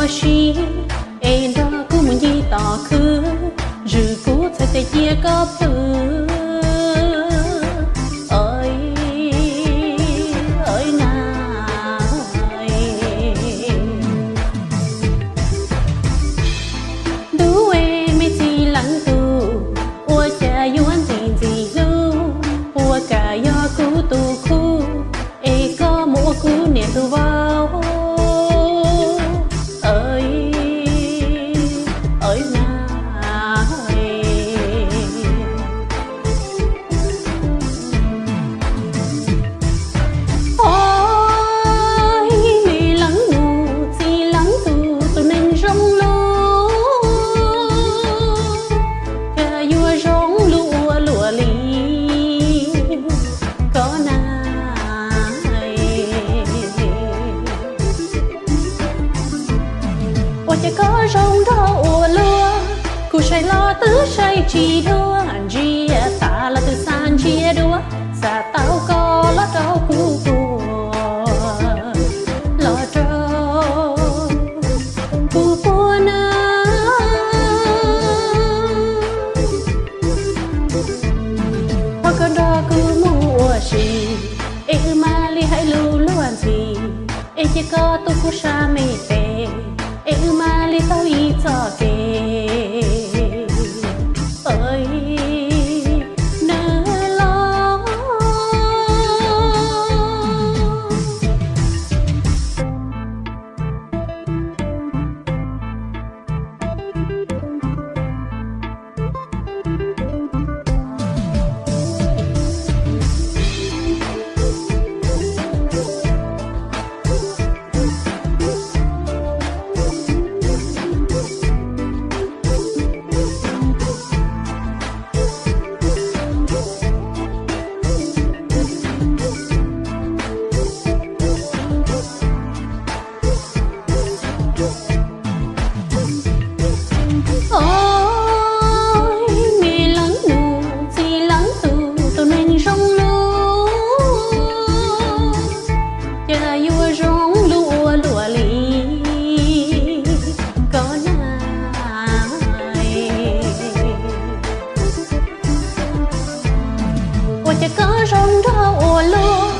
Ua si, es nrog kuv mus ncig tom khw, zwm kuv txhais tes cia koj plhws. Ntuj es me txiv leej tub, ua cas yuav ntxim ntxim hlub, puas kam yog kuv tus khub, es koj mus ua kuv niam tus vauv. Ov, me leej nus txiv leej tub, tus neeg zoo lub, cas yuav zoo lub ua luaj li koj na. Ua cas koj zoo nraug ua luaj, kuv saib los twb saib tsis dua, ntsia tas los twb xav ntsia dua, xav tau koj los rau kuv puag, los rau kuv puag na. Thov koj nrog kuv mus ua si, es wb mam li hais lus luag ntxhi, es cia koj tu kuv sab me tes, es wb mam li taug ib txoj kev nawb los. Ov, me leej nus txiv leej tub, tus neeg zoo lub, cas yuav zoo lub ua luaj li koj na. Ua cas koj zoo nraug ua luaj,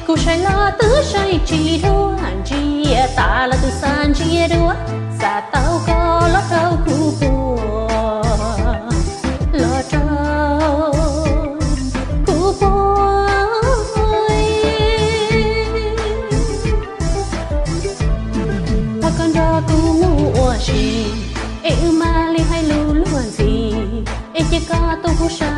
kuv saib los twb saib tsis dua, ntsia tas los twb xav ntsia dua, xav tau koj los rau kuv puag, los rau kuv puag. Thov koj nrog kuv mus ua si, es wb mam li hais lus luag ntxhi, es cia koj tu kuv sab